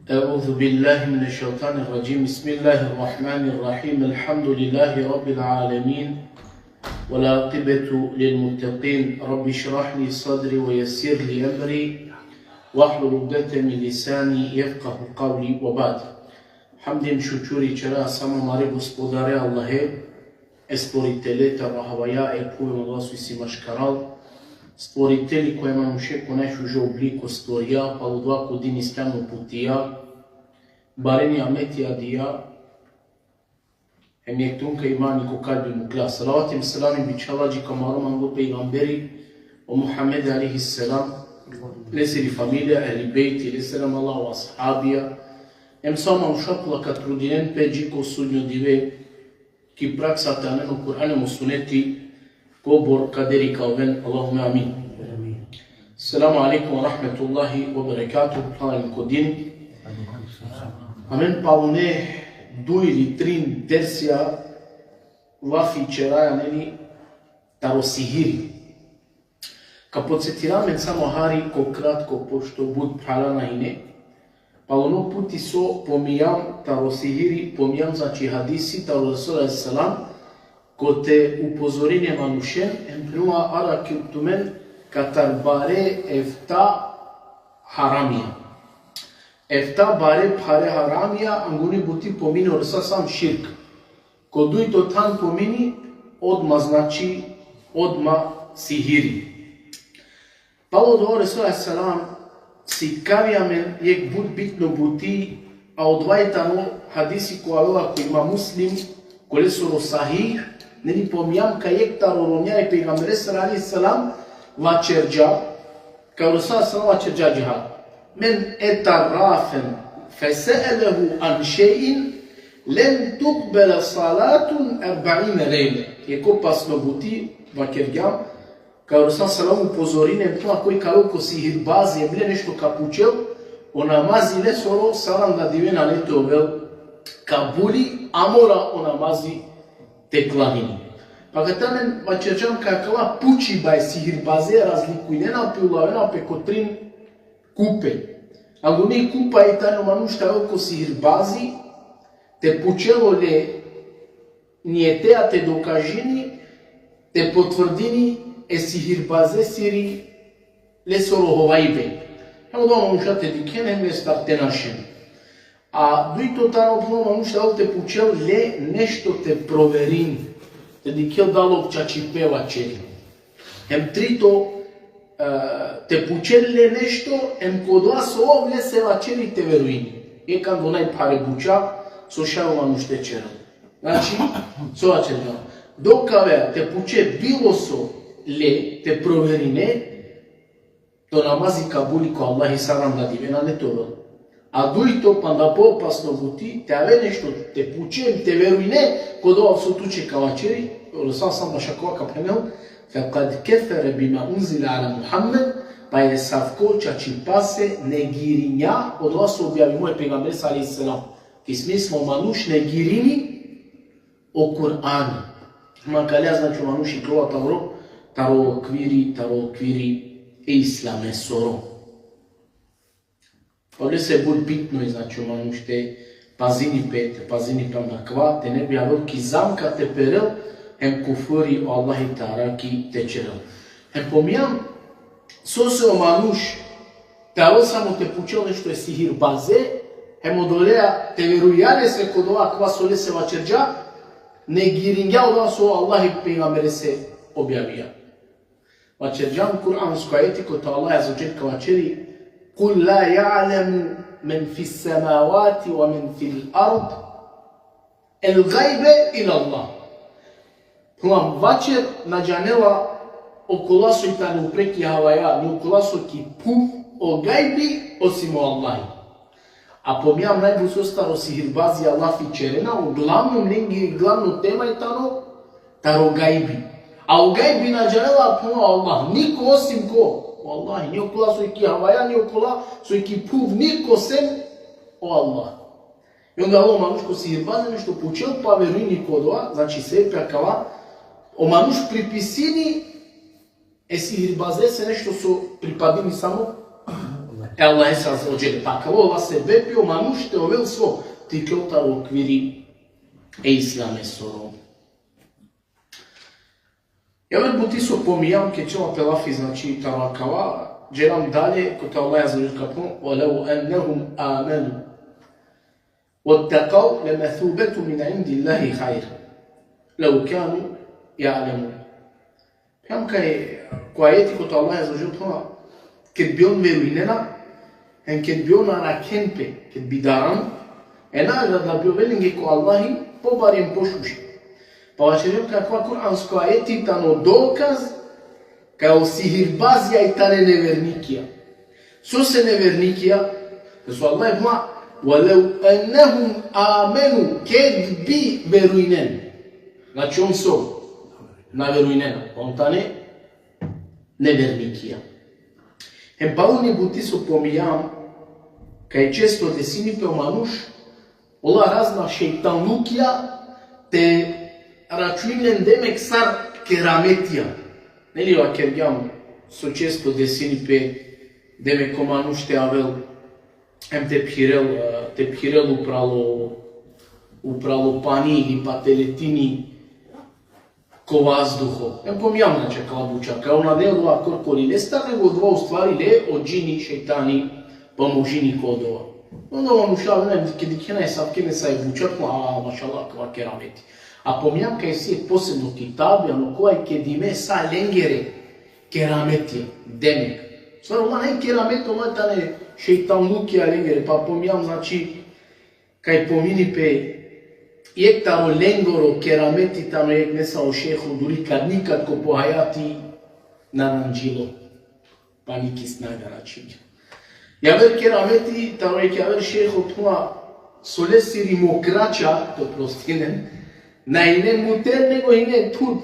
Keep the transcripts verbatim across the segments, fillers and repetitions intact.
أعوذ بالله من الشيطان الرجيم. بسم الله الرحمن الرحيم. الحمد لله رب العالمين. والعاقبة للمتقين. رب اشرح لي صدري ويسر لي أمري واحلل عقدة من لساني يفقه قولي وبعد. Hamd hem šukuri ćera samo amare Gospodare Allahe, e Stvoritele taro havaja e phuve, Allah so isi maškaral, Stvoriteli koj e manuše ko najšužo obliko stvorija, palo odova ko din islam uputija, bare nijametija dija, hem jekh trunka imani ko kalbi mukla. Salavati hem selami bičhala dži ko amaro manglo pejgamberi, o Muhammed alejhi selam, lesiri familija, ehli bejti, lesiri amala o ashabija, hem sa o manuša kola ka trudinen pe dži ko sudnjo dive, ki praksa te anen o Kur'ani hem o suneti, kobor kaderi ka oven, Allahumme amin. Selamu alejkum ve rahmetullahi ve berekatuhu, phralalen ko din. Amen palo ne duj ili trin dersija lafi ćeraja, neli, taro sihiri. Ka podsetinav amen samo hari ko kratko, pošto but phralana hine. Palo ono puti so pominjam taro sihiri, pominjam, znači, hadisi taro Resul alejhi selam, kote upozorini e manušen, hem phenela: Araktum, tumen katar bare efta haramija. Efta bare phare haramija, anguni buti pomini o Resul sam širk. Ko dujto than pomini odma, znači, odma sihiri. Palo odova o Resul alejhi selam sikavi amen jekh but bitno buti, a odova i tano hadisi ko avela ko Imam Muslim, ko lesoro Sahih, neli, pominjam kaj jekh taro romnja e pejgamberesere alejhi selam vaćerđa, kaj o Resul alejhi selam vaćerđa džaha: Men ete arrafan fese'elehu an šej'in lem tukbele salatun erba'ine lejle. Jekh opasno buti vakergjam, kaj o Resul selam upozorini, hem koj ka avel ko sihirbazi, hem le nešto ka pučel, o namazi lesoro saranda dive nane te ovel kabuli, a mora o namazi te klanini. Pa kate amen vaćerđam kaj akala pučiba e sihirbaze razlikujnena pe, ulavena pe ko trin kupe. Anguni kupa i tano manuš te avel ko sihirbazi, te pučel ole nijetea te dokažini, te potvrdini e sihirbazesiri lesoro hovajbe. Hem odova manuša te dikhen, hem lestar te našen. A dujto tano, phenela, manuš te avel te pučel le nešto te proverini, te dikhel dal ov čačipe vaćeri. Hem trito, e, te pučel le nešto, hem ko odova so ov lese vaćeri te verujini. Jekh tano najphare buća so šaj o manuš te ćerel. Znači, so vaćerđam: Dok ka ave te puče bilo so le, te proverine, to namazi kabuli ko Allahi saranda dive nane te ovel. A dujto, panda poopasno buti, te ave nešto te puče, te verujine ko odova so tuće ka vaćeri, o Resul sam bašo akava ka phenel: Fekad kefere bima unzile ala Muhammed, pa esavko čačipase negirinđa odova so objavimo e pejgamberese alejhi selam. Ki smislo, manuš negirini o Kur'ani. Ma kalea, znači, o manuš iklola taro, taro okviri, taro okviri e islamesoro. Odolese but bitno i, znači, o manuš te pazini pe, te pazini pe panda akava, te ne bi avel ki zamka te perel, hem kufuri o Allahi te arakhi te ćerel. Hem pominjam, sose o manuš te avel samo te pučel nešto e sihirbaze, hem odolea te verujini lese ko odova akava so lese vaćerđa, negirinđa odova so o Allahi pejgamberese objavija. Vaćerđam kuransko ajeti kote o Allah azze ve dželle ka vaćeri: Kul la ja'lemu men fis semavati ve men fil ard el gajbe illa Allah. Phenela, vaćer, na džanela okola so i tane upre ki havaja, ni okola so ki phuv, o gajbi, osim o Allahi. A pominjam najbut sostar o sihirbazija lafi ćerena, uglavnom lengi glavno tema i tano taro gajbi. A o gajbi na džanela, phenela, o Allah, niko osim ko? O Allah, ni okola so i ki havaja, ni okola so i ki phuv, niko sem o Allah. I onda o manuš ko sihirbaze nešto pučel, pa verujini ko odova, znači, sebepi akava, o manuš pripisini e sihirbazese nešto so pripadini samo e Allahese azze ve dželle. Pa akava ola sebepi o manuš te ovel so te iklol taro okviri e islamesoro. Javer buti so pominjam, ked čhela pe lafi, znači, taro akava, dželam dalje, kote Allah azze ve dželle ka phenel: "Ve lev ennehum amenu vettekau lemethubetu min indillahi hajr, lev kanu ja'lemun." Phenjam kaj, ko ajeti kote Allah azze ve dželle phenela, ked bi on verujnena, hem ked bi on arakhen pe, ked bi daran, e nagrada bi ovel lenge ko Allahi pobari hem pošuži. Pa vaćerđam kaj akava kuransko ajeti tano dokaz kaj o sihirbazija i tane nevernikija. Sose nevernikija? So Allah phenela: "Ve lev ennehum amenu", ked bi verujnen. Znači, on so na verujnena, on tane nevernikija. Hem palo ni buti so pominjam, kaj često desini pe o manuš ola razna šejtanlukija te računin len demek sar kerametija. Neli, vakergjam so često desini pe demek o manuš te avel hem te phirel, e, te phirel upralo, upralo pani ili pa te letini ko vazduho. Hem pominjam, znači, akala buča, kaj ona ne ola korkori lestar, nego odova u stvari le o džini, šejtani, pomožini ko odova. Onda o manuša, ne, ked dikhena asavke nesave buča, a, mašallah, akava kerameti. A pominjam kaj isi posebno kitabi, ano kova kedime sa lengere kerametija, demek. Stvar, ola nane kerameti, ola tane šejtanlukija lengere, pa pominjam, znači, kaj pomini pe jekh taro lengoro kerameti tano jekh nesavo šejho, duri kad nikad ko po hajati na nanđilo. Pa niki snaga račini. Javer kerameti taro jekh javer šejho, phenela, so lesiri mokraća, te prostinen, na ine muter nego ine thud.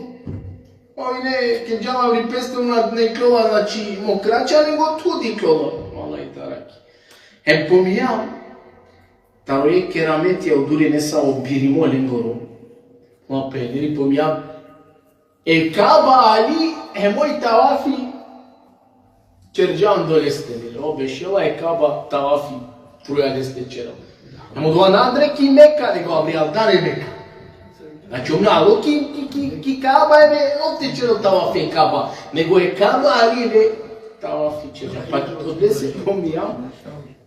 O ine, ked džala avri peste, ona na ikljola, znači, mokraća, nego thud ikljola. Vallahi, taraki. Hem pominjam, taro jekh kerameti, o duri nesavo birimo lengoro. Ma pe, diri pominjam, e Kaba ali, hem oj tavafi ćerđa ando leste, diri. O bešela e Kaba, tavafi, truja leste ćerela. Hem odova na andre ki Meka, nego avri aldan e Meka. Znači, ov na alo ki, ki, ki, ki Kaba, hem ov te ćerel tavafi e Kaba, nego e Kaba ali le tavafi ćerđa. Pa odolese pominjam,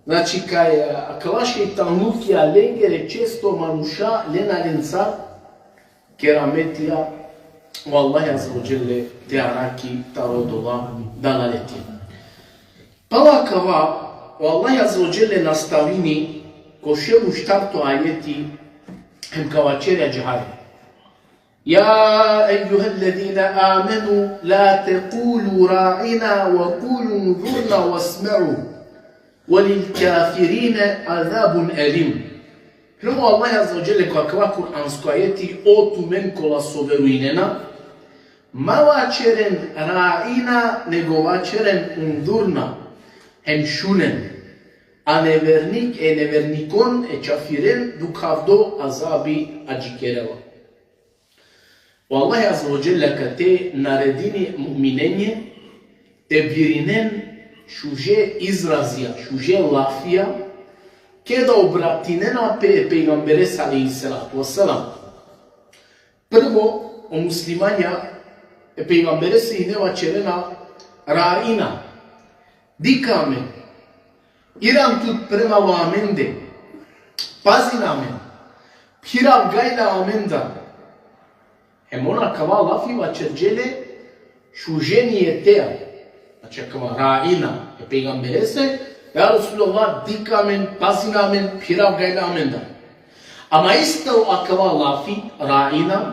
znači, kaj, e, akala šejtanlukija lengere često manuša lena len sar kerametija, o Allah azze ve dželle te araki taro odola dalaleti. Pala akava, o Allah azze ve dželle nastavini ko šel u štarto ajeti, hem ka vaćeri ađahar: يا أيها الذين آمنوا لا تقولوا راعنا وقولوا انظرنا واسمعوا وللكافرين عذاب أليم. Phenela o Allah azze ve dželle ko akava kuransko ajeti: O tumen kola so verujnena, ma vaćeren ra'ina, nego vaćeren undurna, hem šunen. A nevernik, e nevernikon, e čafiren, dukhavdo azabi adžikerela. O Allah azze ve dželle akate naredini mu'minenđe te birinen šuže izrazija, šuže lafija, keda obratinena pe e pejgamberese alejhi salatu ve selam. Prvo, o muslimanja e pejgamberese hine vaćerena: Ra'ina, dikh amen, iran tut prema amende, pazin amen, phirav gajla amendar. Hem on akava lafi vaćerđe le šuže nijetea. Znači, akava ra'ina e pejgamberese: Ja Resulallah, dikh amen, pazin amen, phirav gajla amendar. Ama isto akava lafi, ra'ina,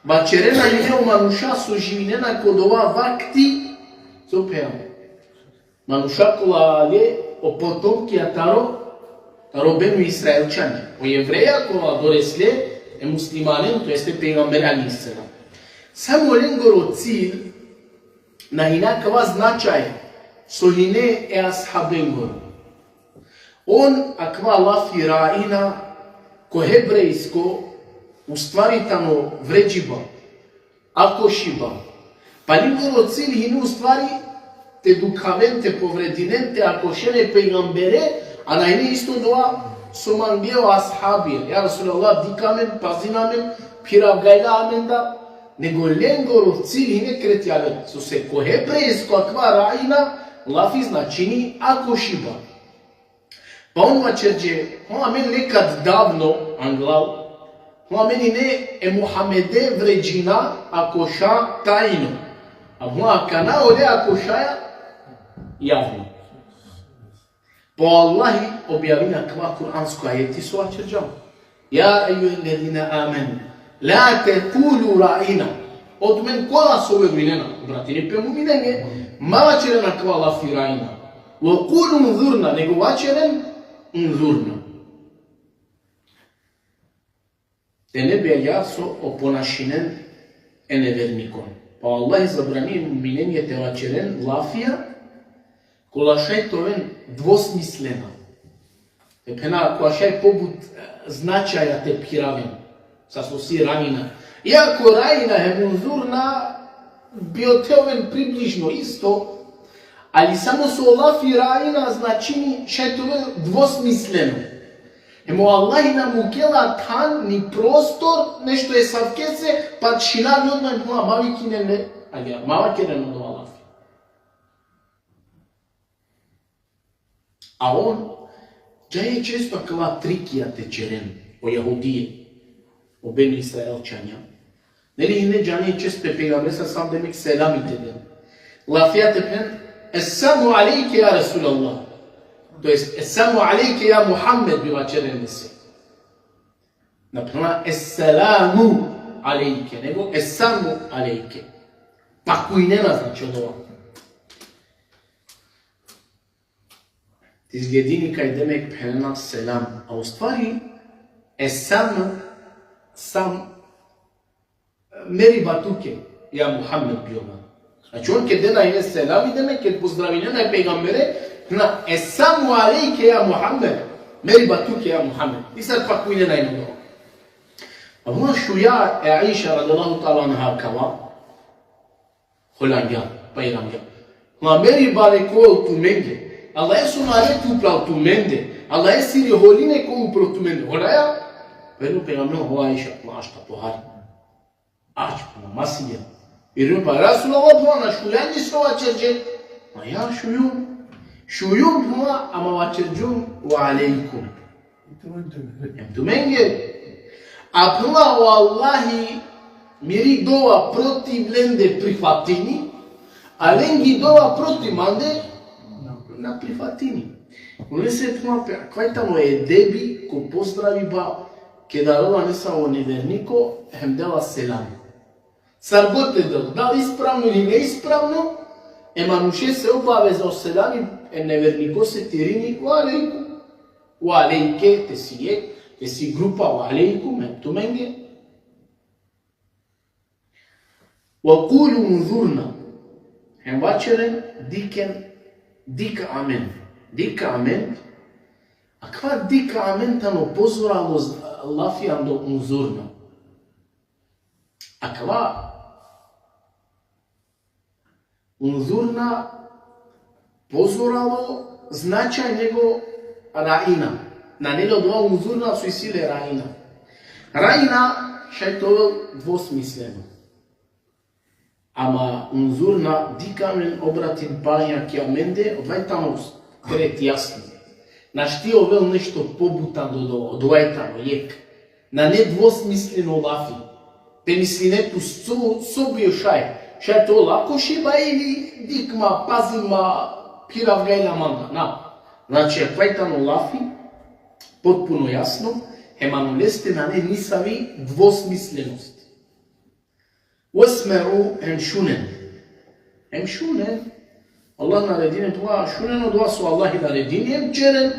vaćerena hine o manuša so živinena ko dova vakti, so phenđam, manuša kola ale o potomkija taro, taro Benu Israilćanja. O Jevreja kola doresle e muslimanen, to jeste pejgambere alejhi selam. Samo lengoro cilj na hine akava značaj so hine e ashabengoro. On akava lafi ra'ina ko hebrejsko u stvari tano vređiba, akošiba. Pa lengoro cilj hine u stvari te dukhaven, te povredinen, te akošen e pejgambere, a na ine isto dova so mangle o ashabi. Ja Resulallah, dikh amen, pazin amen, phiravgajla amen da, nego lengoro cilj hine kretjaven. Sose ko hebrejsko akava ra'ina, lafi značini akošiba. Pa on vaćerđe, ho amen nekad davno, anglal, ho amen ine e Muhammede vređina, akoša tajno. A ho akana ole akošaja javno. Pa o Allahi objavini akava kuransko ajeti so vaćerđam. Ja ejuhellezine amenu, la tekulu ra'ina. O tumen kola so verujnena, obratini pe mu'minenge, ma vaćeren akava lafi ra'ina. Ve kulu unzurna, nego vaćeren unzurna. Te ne bi agjaar so oponašinen e nevernikon. Pa o Allahi zabrani mu'minenge te vaćeren lafija, kola šaj te oven dvosmislena. Te phena, kola šaj pobut, e, značaja te phiraven. Sar so si ra'ina. Iako ra'ina hem unzurna bi te oven približno isto, ali samo so lafi ra'ina značini šaj te oven dvosmisleno. Hem o Allahi na mukela than ni prostor, nešto esavkese, pa te šinavi odma, ma vikinen le, agjaar, ma vaćeren odova lafi. A on, džanđe često akala trikija te ćeren, o jahudije, o Beni Israilćanja. Neli hine džanđe često e pejgamberesar sam demek selami te den. Lafija te phen, Esselamu alejke ja Resulallah. To jest, Esselamu alejke ja Muhammed bi vaćeren lese. Na phenena, Esselamu alejke, nego Esselamu alejke. Pakujnena, znači, odova. Te izgledini kaj demek phenena selam. A u stvari, esam, sam, meriba tuke, ja Muhammed, bi ova. Znači, on ked dena ine selami, demek, ked pozdravinena e pejgambere, na, Esselamu alejke ja Muhammed, meriba tuke ja Muhammed. I sar pakujnena ine odova. A ona šuja e Aiša radijallahu ta'ala anha kava, Holangja, pa irangja. Ma meriba le kol tumenge. Allaheso naredbe upral tumende. Allahesiri holine kol upral tumende. Holaja? Pa o pejgamberi, ho Aiša, ma ašta pohari. Ač, ma masigja. Irun pa Resulallah, pa na šujan li so vaćerđe? Ma ja šujum. Šujum pa, ama vaćerđum ve alejkum. Hem tumenge. A phenela o Allahi miri dova protiv lende prifatini, a lengi dova protiv mande na prifatini. Olese phenela pe, akava tano edebi ko pozdraviba, keda avela nesavo neverniko, hem dela selam. Sar god te del, dal ispravno ili neispravno, e manušese obaveza o selami e nevernikose te irini, ve alejkum. Ve alejke, te si jekh, te si grupa, ve alejkum, hem tumenge. Ve kulu unzurna. Hem vaćeren, dikhen, dikh amen. Dikh amen. Akava dikh amen tano pozoralo z-, lafi ando unzurna. Akava unzurna pozoralo značaj nego ra'ina. Nane li odova unzurna so isi le ra'ina. Ra'ina šaj te ovel dvosmisleno. Ama unzurna, dikh amen, obratin pažnja ki amende, odova tano kret jasno. Našti ovel nešto pobutan do, do, odova tano jekh. Nane dvosmisleno lafi. Te misline tu so, so bi šaj. Šaj te ovel akošiba ili dikh ma, pazin ma, phiravgajla manda. Na. Znači, akava tano lafi, potpuno jasno, hem ano leste nane nisavi dvosmislenost. Vesme'u, hem šunen. Hem šunen. Allah naredini, dova šunen odova so Allah naredini, hem ćeren.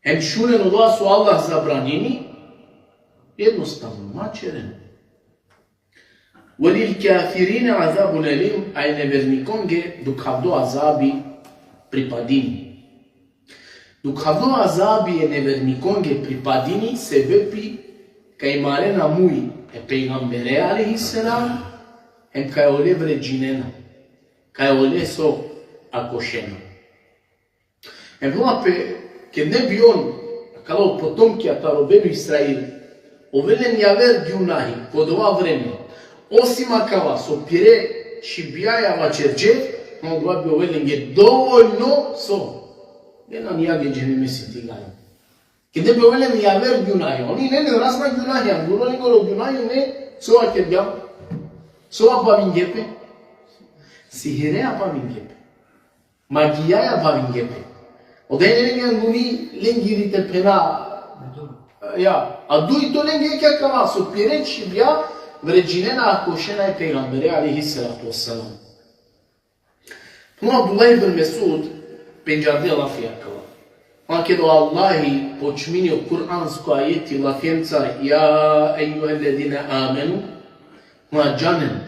Hem šunen odova so Allah zabranini, jednostavno, ma ćeren. Ve lil kafirine azabun elim, a e nevernikonge dukhavdo azabi pripadini. Dukhavdo azabi e nevernikonge pripadini, sebepi kaj marena muj e pejgambere alejhi selam, hem kaj ole vređinena. kaj ole so akošena. Em, phenela pe, ked ne bi on, akala o potomkija taro Benu Israil, ovel len javer gjunahi ko dova vreme, osim akava so pire šibijaja vaćerđe, odova bi ovel lenge dovoljno so len anja e dženemesi te igalin. Ked ne bi ovel len javer gjunahi. Oni len razna gjunahi, anglo lengoro gjunahi, ne, so vakergja, so bavinge pe, sihireja bavinge pe. Magijaja bavinge pe. Odova ine lenge anguni lengiri, te phena. Ja, a dujto lenge jekh akava so pire šibija vređinena, akošena e pejgambere alejhi salatu ve selam. Phenela Abdullah ibn Mesud, pendžarde lafi akava. Ma ked o Allahi počmini o kuransko ajeti lafiencar: Ja ejjuhellezine amenu, ma džanen.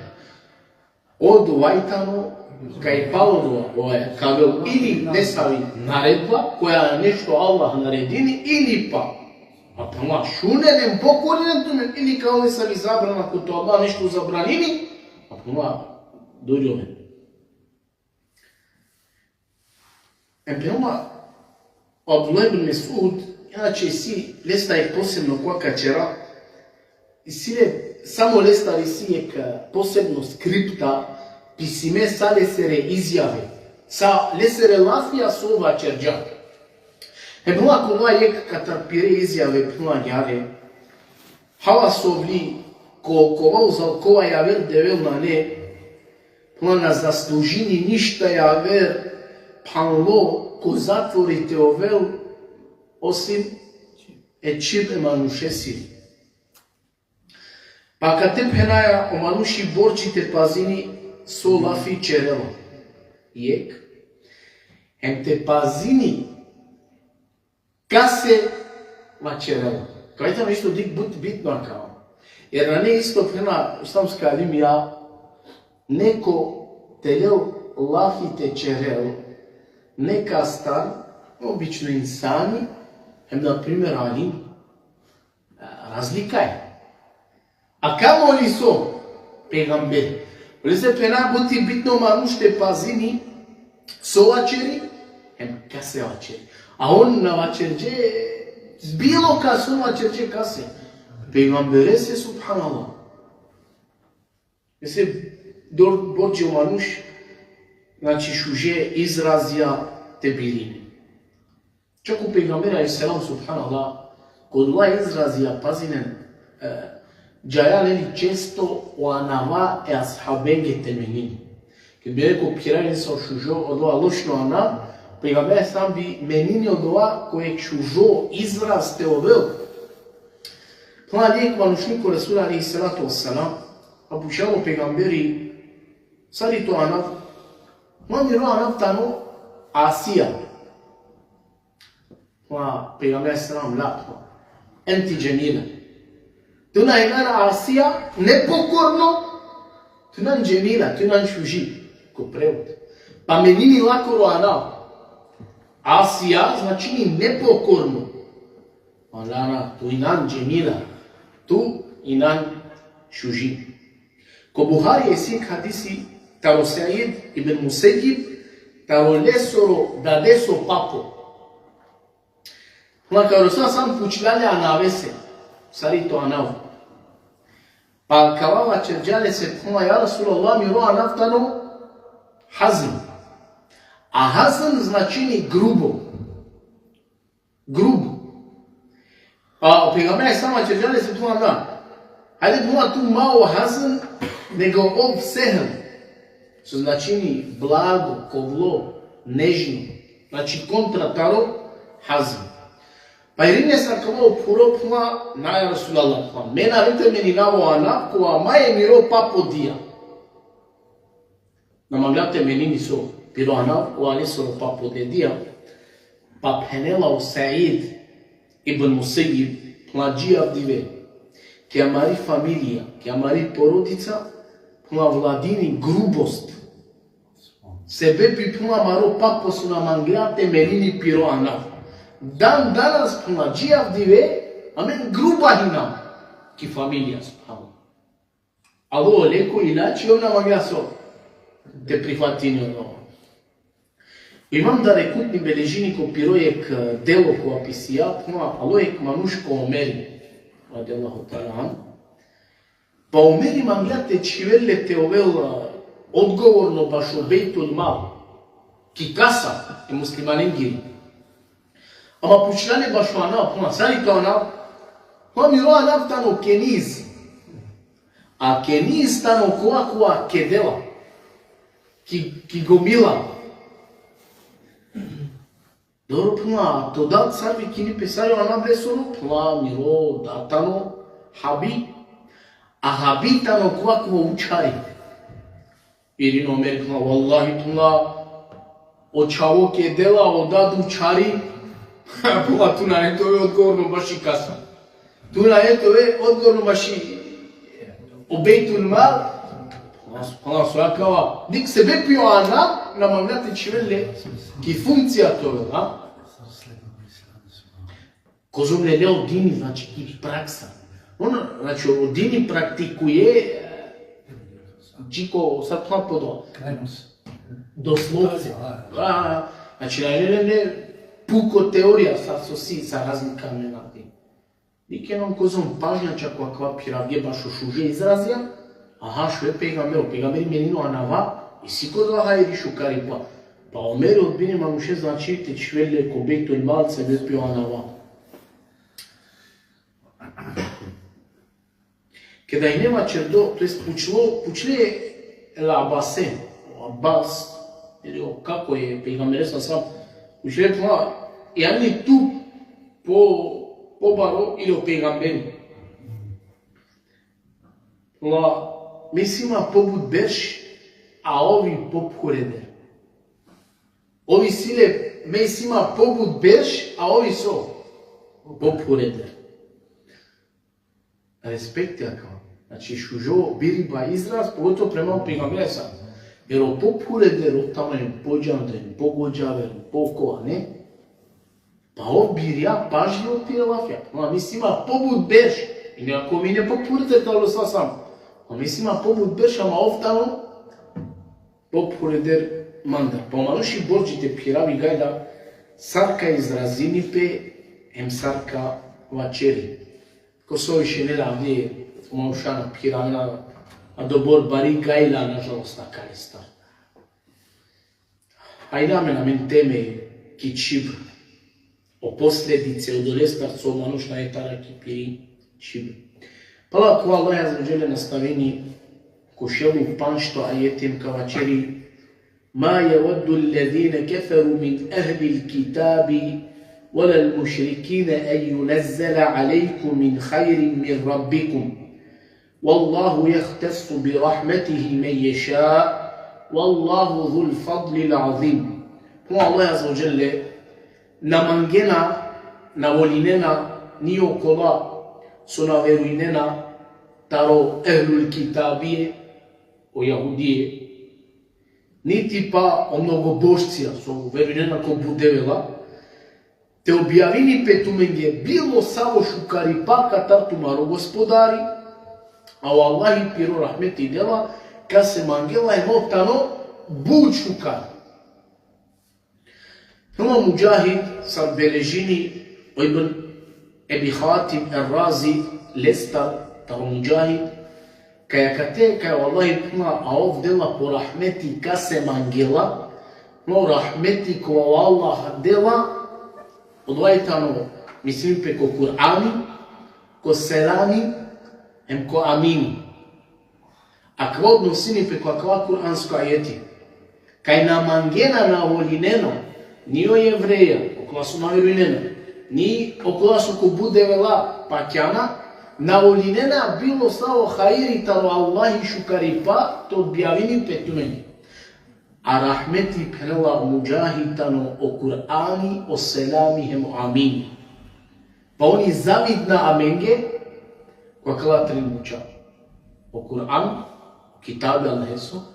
Odova i tano kaj palo dova, oja, ka avel ili nesavi naredba, koja nešto Allah naredini, ili pa, a pa ma šunen em pokorinen tumen, ili ka avel nesavi zabrana, kote o Allah nešto zabranini, a pa ma durjoven. Em, phenela o Abdullah ibn Mesud, inače isi lestar jekh posebno, kova ka ćera, isi le, samo lestar isi jekh, e, posebno skripta, pisime sa lesere izjave, sa lesere lafija so vaćerđa. Em, phenela, kova jekh katar pire izjave, phenela, jare, hala sovli, ko, kova uzal, kova javer devel nane, phenela, na zaslužini ništa javer phanlo ko zatvori te ovel, osim e čhib e manušesiri. Pa kate phenaja, o manuši borči te pazini so lafi ćerela. Jekh. Em te pazini kase vaćerela. Kaj tano isto dik but bitno akava. Jer nane isto, phenela islamska alimija, neko te lel lafi te ćerel nekastar, obično insani, em, na primer, alim, a, razlika e. A kamoli so pejgamber. Olese phenela, but i bitno manuš te pazini so vaćeri, em kase vaćeri. A on na vaćerđe bilo kase, on vaćerđe kase? Pejgamberese, subhanallah. Ese dor-, borči o manuš, znači, šuže izrazija te birini. Čak o pejgamber alejhi selam, subhanallah, ko dova izrazija, pazinen, e, džaja leli često o anava e ashabenge te menini. Ked bi neko phirav nesavo šužo, odova lošno anav, pejgamber alejhi selam bi menini odova ko jekh šužo izraz te ovel. Phenela, alo jekh manušni ko Resul alejhi salatu ve selam, a pučela o pejgamberi: Sar i to anav? Phenela: Miro anav tano Asija. Phenela pejgamberi alejhi selam: La, phenela. Enti džemila. Tu na inan Asija, nepokorno, tu inan džemila, tu inan šuži. Ko prevod. Pa menini lakoro anav. Asija značini nepokorno. Phenela na, tu inan džemila, tu inan šuži. Ko Buhari isi jekh hadisi taro Seid ibn Musejjib, taro lesoro dadeso papo. Phenela kaj o Resul sam pučlja le anavese, sar i to anav. Pa kava vaćerđa lese, phenela: Ja Resulallah, miro anav tano Hazn. A Hazn značini grubo. Grubo. Pa o pejgamberi sam vaćerđa lese, phenela: Na. Hajde, phenela, tu ma o Hazn, nego ov Sehl. So značini blago, kovlo, nežno. Znači, kontra taro Hazn. Pa irine sar kava o phuro, phenela: Na, ja Resulallah, phenela. Me na ave te meninav o anav kova maj miro papo dija. Na mangla te menini so piro anav kova lesoro papo dedija. Pa phenela o Seid ibn Musejjib, phenela, dži avdive, ki amari familija, ki amari porodica, phenela, vladini grubost. Sebepi, phenela, amaro papo so na mangla te menini piro anav. Dan danas, phenela, dži avdive, amen gruba hinam ki familija, subhanallah. Alo leko ilači, ov na mangla so. te prihvatini ono. Imam Darekutni beležini ko piro jekh delo ko opisija, phenela, alo jekh manuš ko Omeri, radijallahu ta'ala anhu. Pa Omeri mangla te čhivel le te ovel, a, odgovorno bašo Bejtul Mal, ki kasa e muslimanengiri. Ama pučhla le bašo anav, phenela, sar i to anav? Phenela, miro anav tano Keniz. A Keniz tano kova kova kedela ki, ki gomila. Dobro, phenela, to dad sar vikini pe, sar i anav lesoro? Phenela, miro dad tano Habi. A Habi tano kova kova učhari. Irini o Omer, phenela, vallahi, phenela, o čhavo kedela, o dad učhari. Phenela, tu nane te ove odgovorno baši kasa. Tu nane te ove odgovorno baši o Bejtul Mal. Phenela, so akava. Dik sebepi o anav na mangla te čhivel le ki funkcija te ovel, a? Kozom lele o dini, znači, ki praksa. Ono, znači, o dini praktikuje, e, dži ko, sar phenela, po do-, krajnost, doslovce. Da, da. A, znači, na lele ne puko teorija, sar so si, sar razlika amen na dini. Dikhen on kozom pažnja čak ko akava phiravge bašo šuže izrazija, aha, šuže pejgamberi, o pejgamberi menini o anava, isi ko dova hajri šukaripa. Pa Omeri odbini manuše, znači, te čhivel le ko Bejtul Mal sebepi o anava. Keda ine vaćerdo, to jest pučlo, pučle el Abase, o Abbas, ili o kako e pejgamberesoro, pučle, phenela, jani tu po, pobaro ili o pejgamberi? Phenela, me si ma pobut berš, a ov i pophureder. Ov isi le, me si ma pobut berš, a ov i so? Pophureder. Respekti akava. Znači, šužo biriba izraz, pogotovo prema pejgamberesoro. Jer o pophureder, ov tano em podžando, em pogodžaver, em pokova, ne? Pa ov birja pažljivo pire lafija. Ama me si ma pobut berš, i ne ako mi ne pophureder taro sa sam. Pa me si ma pobut berš, ama ov tano pophureder mandar. Pa o manuši borči te phiravi gajla sar ka izrazini pe, em sar ka vaćeri. Ko so više ne ravdi, o manuša na phiravena, a dobor bari gajla, nažalost, akalestar. Ajde amen, amen teme ki čhibr. O posledice odolestar so manuš nane taro ki piri čhibr. Pala ko Allah azze ve dželle nastavini ko šel u pandžto ajeti em ka vaćeri: ما يود الذين كفروا من أهل الكتاب ولا المشركين أن ينزل عليكم من خير من ربكم والله يختص برحمته من يشاء والله ذو الفضل العظيم. Phenela o Allah azze ve dželle, na mangena, na volinena ni okola so na verujnena taro ehlul kitabije, o jahudije, niti pa o mnogobožcija so verujnena ko but devela, te objavini pe tumenge bilo savo šukaripa katar tumaro Gospodari, a o Allahi piro rahmeti dela kase mangela, hem ov tano but šukar. Phenela o Mudžahid, sar beležini o Ibn Ebi Hatim er-Razi, lestar taro Mudžahid, kaj akate, kaj o Allahi, phenela, a ov dela po rahmeti kase mangela, no rahmeti kova o Allah dela, odova i tano, mislini pe ko Kur'ani, ko selami, hem ko amini. Akava odnosini pe ko akava kuransko ajeti. Kaj na mangena, na volinena, ni o Jevreja, okola so na verujnena, ni okola so ko but devela pakjana, na volinena bilo savo hajri taro Allahi, šukaripa, te objavini pe tumenge. A rahmeti, phenela o Mudžahid, tano o Kur'ani, o selami hem o amini. Pa on i zavidna amenge ko akala trin buća. O Kur'an, o kitabi Allaheso,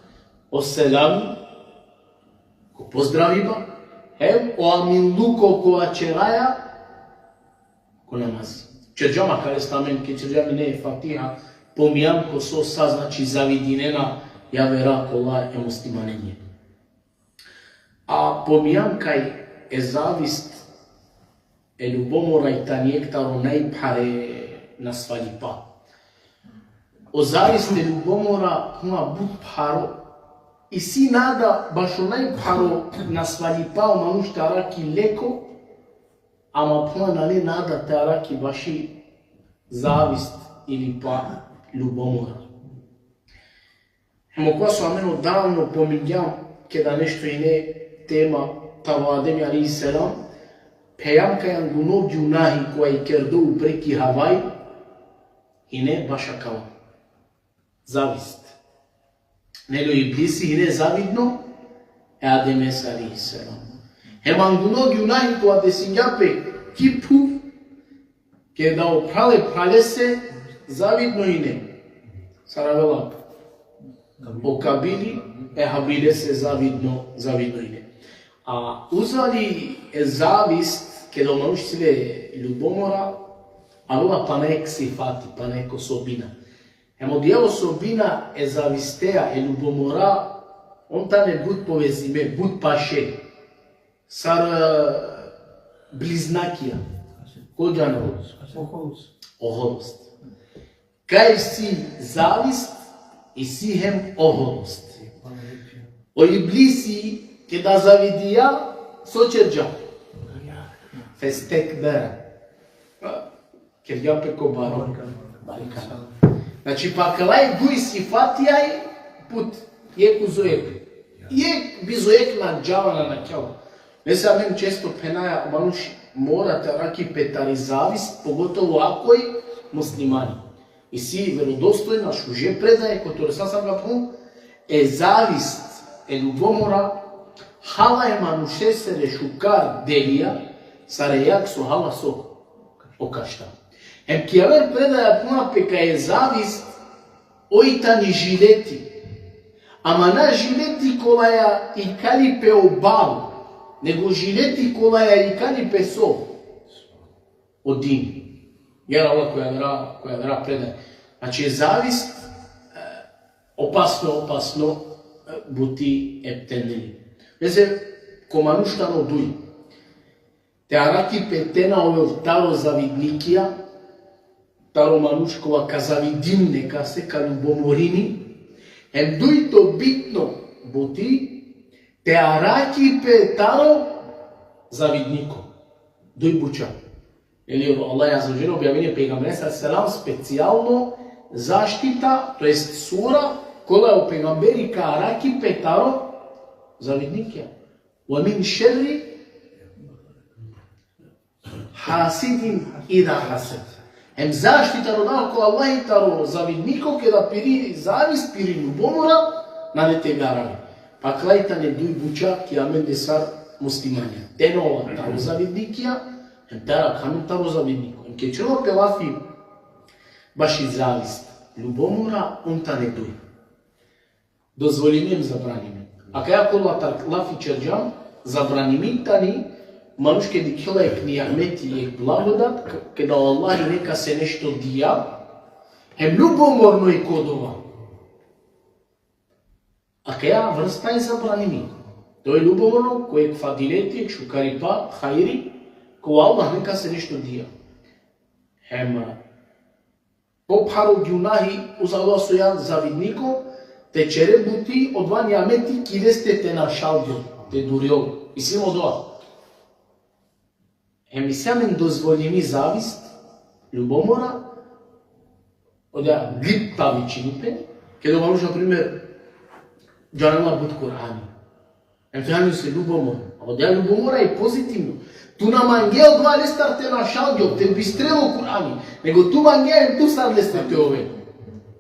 o selam, ko pozdraviba, hem o aminluko kova ćeraja ko namazi. Ćerđam akalestar amen, ked ćerđam ine Fatiha, pominđam ko so sa, znači, zavidinena javera kola e muslimanenđe. A pominđam kaj e zavist, e ljubomora i tani jekh taro najphare nasvalipa. O zavist, e ljubomora, huma but pharo. Isi nada bašo najpharo nasvalipa o manuš te arakhi leko, ama phuma nane nada te arakhi baši zavist ili pa ljubomora. Hem okova so amen odavno pominđam, keda nešto ine tema taro Adem alejhi selam, phenđam kaj anguno gjunahi kova i kerdo upri ki Havai, ine baš akava. Zavist. Neli, o Iblisi ine zavidno e Ademese alejhi selam. Hem anguno gjunahi kova desingja pe ki phuv, keda o phral e phralese zavidno ine. Sar avela? O Kabili e Habilese zavidno, zavidno ine. A uzali e zavist, keda o manuš isi le ljubomora, avela pana jekh sifati, pana jekh osobina. Hem odija osobina e zavistea, e ljubomora, on tane but povezime, but paše. Sar, e, bliznakija. Ko džanela? Oholost. Kaj isi zavist, isi hem oholost. O Iblisi, keda zavidija, so ćerđa? Festekbera. Kerđa pe ko baro. Barikana. Znači, pa akala i duj sifatija i but jekh uzo jekh. Jekh bizo jekh na džala, na nakjala. Mesela, amen često phenaja, manuš mora te arakhi pe tari zavist, pogotovo ako i muslimani. Isi verodostojna šuže predaje, kote o Resul sallallahu alejhi ve sellem, e zavist, e ljubomora, hala e manušesere šukar delija, sar e jag so hala so? O kašta. Hem ki aver predaja phenela pe kaj e zavist, oj tani žileti. Ama na žileti kolaja ikali pe o bal, nego žileti kolaja ikali pe so? O din. Jer Allah koja vera, koja vera predaja. Znači, zavist, e, opasno, opasno, e, buti e ptendeni. Veze, ko manuš tano duj. Te arakhi pe te na ovel taro zavidnikija, taro manuš kova ka zavidini nekase, ka ljubomorini, hem dujto bitno buti, te arakhi pe taro zavidniko. Duj buča. Ili Allah azze ve dželle objavini e pejgamberese alejhi selam specijalno zaštita, to jest sura, kola o pejgamberi ka arakhi pe taro zavidnikija. Ve min šerri hasidin iza hased. Hem zaštita roda ko Allah taro zavidniko, keda piri zavist, piri ljubomora, nane te garavi. Pa akala tane duj buča ki amende sar muslimanja. Te na ova taro zavidnikija, hem te arakha amen taro zavidniko. Hem keda ćerela pe lafi baši zavist, ljubomora, on tane duj. Dozvolimi hem zabranimi. Akaja kola taro lafi ćerđam, zabranimi tani, manuš keda dikhela jekh nijameti, jekh blagodat, k-, keda o Allah nekase nešto dija, hem ljubomorno i ko dova. Akaja vrsta i zabranimi. To i ljubomorno ko jekh fadileti, jekh šukaripa, hajri, ko Allah nekase nešto dija. Hem, popharo gjunahi, uzalo so ja zavidniko, te ćere buti odova nijameti ki leste te našaldjo, te durjol. Isi odova. Hem isi amen dozvolimi zavist, ljubomora, oda gipta vičini pe, keda o manuš, na primer, džanela but Kur'ani. Em to tano ljubomora. A oda ljubomora i pozitivno. Tu na mangea odova lestar te našaldjo, te bistrel o Kur'ani, nego tu mangea em tu sar leste te ove.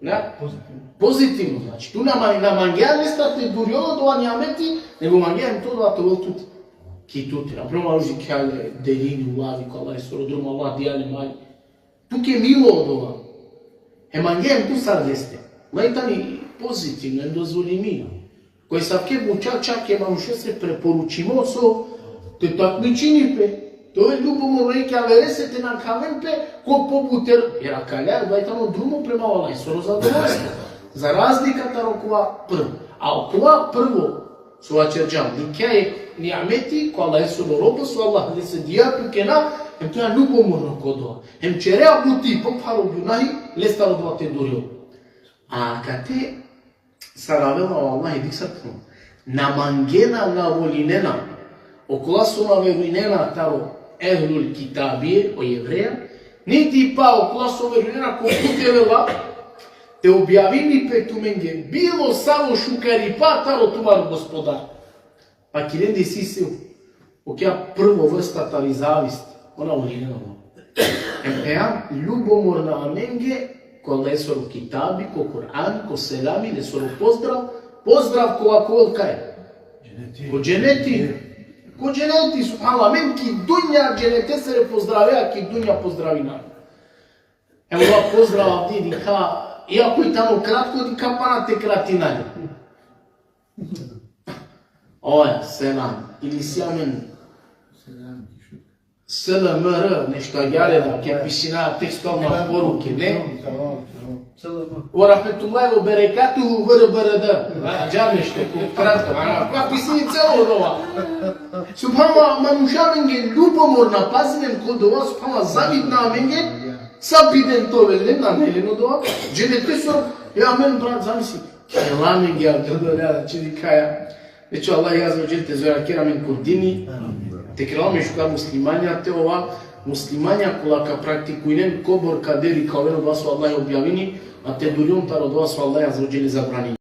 Na? Pozitivno, znači. Tu na man-, na mangea lestar te durjol odova nijameti, nego mangea em tu odova te ovel tut. Ki tute. Na primer, manuš dikhea le, delini, ulavi ko Allah, soro drumo Allah dija le mali. Tuke milo odova. Hem mangea em tu sar leste. Ola tani pozitivno, em dozvolimi. Ko asavke buča čak e manušese preporučimo so te takmičini pe. Te ove ljubomorno jekh averese, te nakhaven pe ko pobuter. Jer akale, ola tano drumo prema Allah, soro zadovoljstvo. Za razlika taro kova prvo. A kova prvo, so vaćerđam, dikhaja jek niameti, ko Allahesoro robo, so Allah lese dija tuke na, hem tu ja ljubomorno ko dova. Hem ćereja buti, popharo gunahi, lestar odova te durjol. A kate sar avela o Allah, dikh sar puno. Na mangena, na volinena okola so na verujnena taro ehlul kitabije, o Jevreja, niti pa okola so verujnena ko but avela, te objavini pe tumenge bilo savo šukaripa taro tumaro Gospodar. Pa ki lende isi se okija prvo vrsta tari zavist, ona volinena o Allah. Em, e, ljubomorna amenge ko Allahesoro kitabi, ko Kur'an, ko selami, lesoro pozdrav, pozdrav kova ka ovel kaj? Dženeti. Ko dženeti. Ko dženeti, subhanallah, amen ki dunja dženetesere pozdravea, ki dunja pozdravina. Em, ova pozdrav avdi dikha, iako i tano kratko, dikha pana te kratina le. Oja, selam. Ili si amen. Selam. S L M R, nešto agjaar, da, ke pisina tekstualno poruke, ne? Tamam, tamam, tamam. Selam. O rahmetullahi ve berekatuhu, V R B R D. Agjaar nešto, ko kratko, a, pa pisini celo dova. Subhanallah, manuša amenge ljubomorna, pazinen ko dova, subhanallah, zavidna amenge, sa biden te ovel len, nane len o dova, dženetesoro, ja amen, brat, zamisli. Kerela amenge, Abdullah, da, čini kaja. Znači, Allah azze ve dželle te zorakera amen ko dini, te kerela amen šukar muslimanja, te ova muslimanja kola ka praktikujnen kobor kaderi ka oven odova so Allah objavini, a te durjon taro odova so Allah azze ve dželle zabranini.